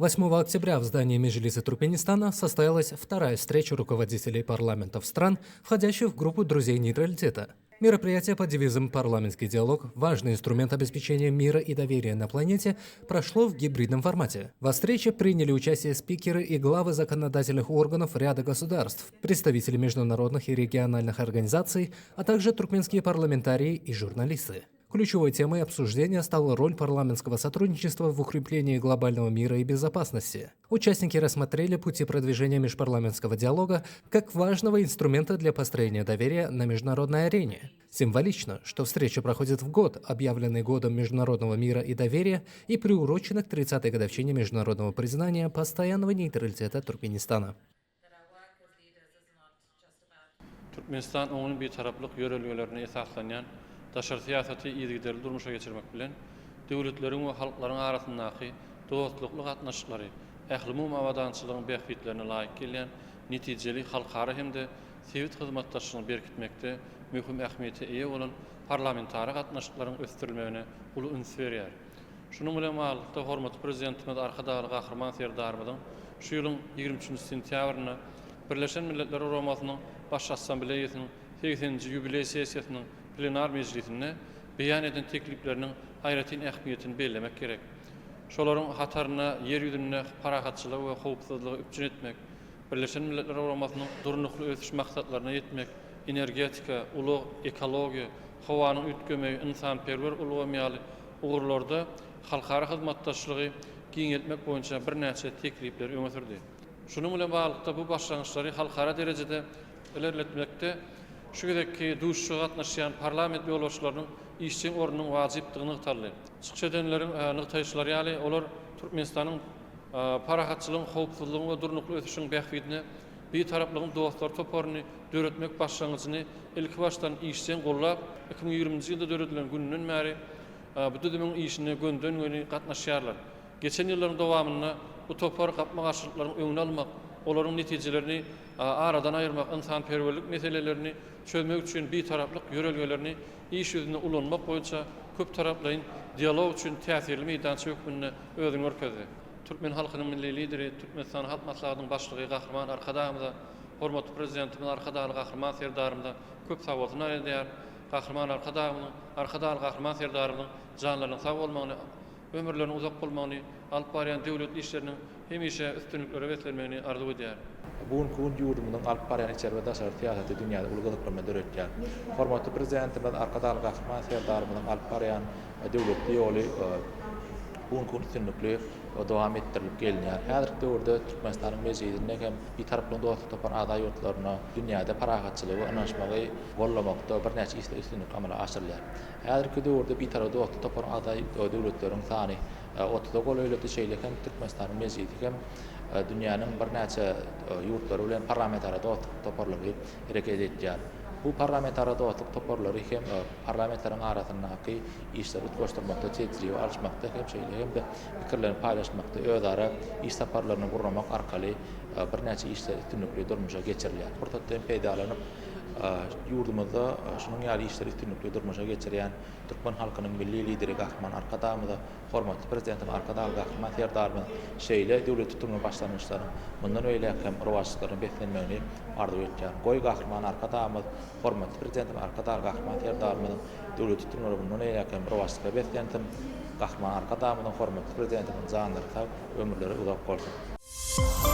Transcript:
8 октября в здании Межлиса Туркменистана состоялась вторая встреча руководителей парламентов стран, входящих в группу друзей нейтралитета. Мероприятие под девизом «Парламентский диалог. Важный инструмент обеспечения мира и доверия на планете» прошло в гибридном формате. Во встрече приняли участие спикеры и главы законодательных органов ряда государств, представители международных и региональных организаций, а также туркменские парламентарии и журналисты. Ключевой темой обсуждения стала роль парламентского сотрудничества в укреплении глобального мира и безопасности. Участники рассмотрели пути продвижения межпарламентского диалога как важного инструмента для построения доверия на международной арене. Символично, что встреча проходит в год, объявленный годом международного мира и доверия и приурочена к 30-й годовщине международного признания постоянного нейтралитета Туркменистана. Türkmenistan oňyn Bitaraplyk ýörelgelerine esaslanýan daşary syýasaty yzygiderli durmuşa geçirmek bilen, döwletleriň we halklaryň arasyndaky dostlukly gatnaşyklary, ählumumy abadançylygyň bähbitlerine laýyk gelýän netijeli halkara hem-de sebit hyzmatdaşlygyny berkitmekde möhüm ähmiýete eýe bolan parlamentara gatnaşyklaryň ösdürilmegine uly üns berýär. Şunuň bilen baglylykda, hormatly Prezidentimiz Arkadagly Gahryman Serdarymyzyň şu ýylyň 23 nji sentýabrynda Birleşen Milletler Guramasynyň Baş Assambleýasynyň segseninji ýubileý sessiýasynyň plenar mejlisinde beýan eden teklipleriniň aýratyn ähmiýetini bellemek gerek. Şolaryň hatarynda Ýer ýüzünde parahatçylygy we howpsuzlygy üpjün etmek, Birleşen Milletler Guramasynyň Durnukly ösüş maksatlaryna ýetmek, energetika, ulag, ekologiýa, howanyň üýtgemegi, ynsanperwer ulgam ýaly ugurlarda halkara hyzmatdaşlygy giňeltmek boýunça birnäçe teklipleri öňe sürdi. Şunuň bilen baglylykda, bu başlangyçlary halkara derejede ilerletmekde şu gezekki duşuşyga gatnaşýan parlament ýolbaşçylarynyň işjeň ornunyň wajypdygy nygtaldy. Çykyş edenleriň nygtaýyşlary ýaly, olar Türkmenistanyň parahatçylygyň, howpsuzlygyň we durnukly ösüşiň bähbidine Bitaraplygyň dostlary toparyny döretmek başlangyjyny ilkibaşdan işjeň goldap, 2020-nji ýylda döredilen gününden bäri bu düzümiň işine gönden-göni gatnaşýarlar. Geçen ýyllaryň dowamynda bu topar gapma-garşylyklaryň öňüni almak, olaryň netijelerini aradan aýyrmak, ynsanperwerlik meselelerini çözmek üçin bitaraplyk ýörelgelerini iş ýüzünde ulanmak boýunça köptaraplaýyn dialog üçin täsirli meýdança hökmünde özüni görkezdi. Türkmen halkynyň Milli Lideri, Türkmenistanyň Halk Maslahatynyň Başlygy Gahryman Arkadagymyza, hormatly Prezidentimiz Arkadagly Gahryman Serdarymyza köp sagbolsun aýdýar. Gahryman Arkadagymyzyň, Arkadagly Gahryman Serdarymyzyň janlarynyň sag bolmagyny, ömürleriniň uzak bolmagyny, alyp barýan döwletli işleriniň hemişe üstünliklere beslenmegini arzuw edýär. Bu günki gün ýurdumyzyň alyp barýan içeri we daşary syýasaty dünýäde uly gyzyklanma döretýär. Hormatly Prezidentimiz Arkadagly Gahryman Serdarymyzyň alyp barýan döwletli ýoly bu günki gün üstünlikli dowam etdirilip gelinýär. Häzirki döwürde Türkmenistanyň Mejlisinde hem Bitaraplygyň dostluk toparynyň agza ýurtlaryna dünýäde parahatçylygy we ynanyşmagy goldamakda birnäçe işler üstünlikli amala aşyrylýar. Häzirki döwürde Bitarap dostluk toparynyň agza döwletleriň sany otuza golaýlady, şeýle hem Türkmenistanyň Mejlisi hem dünýäniň birnäçe ýurtlary bilen parlamentara dostluk toparlary hereket edýär. Bu parlamentara dostluk toparlary hem parlamentleriň arasyndaky işleri utgaşdyrmakda, tejribe alyşmakda hem şeýle hem-de pikirlerini paýlaşmakda özara iş saparlaryny gurnamak arkaly birnäçe işler üstünlikli durmuşa geçirilýär. Pursatdan peýdalanyp, Ýurdumyzda şunuň ýaly işleri üstünlikli durmuşa geçirýän türkmen halkynyň Milli Lideri Gahryman Arkadagymyza, hormatly Prezidentimiz Arkadagly Gahryman Serdarymyz şeýle döwlet tutumly başlangyçlaryň mundan beýläk hem rowaçlyklaryna beslenmegini arzuw etýärin. Goý, Gahryman Arkadagymyz, hormatly Prezidentimiz Arkadagly Gahryman Serdarymyzyň döwlet tutumlary mundan beýläk hem rowaçlyklara beslensin! Gahryman Arkadagymyzyň, hormatly Prezidentimiziň janlary sag, ömürleri uzak bolsun!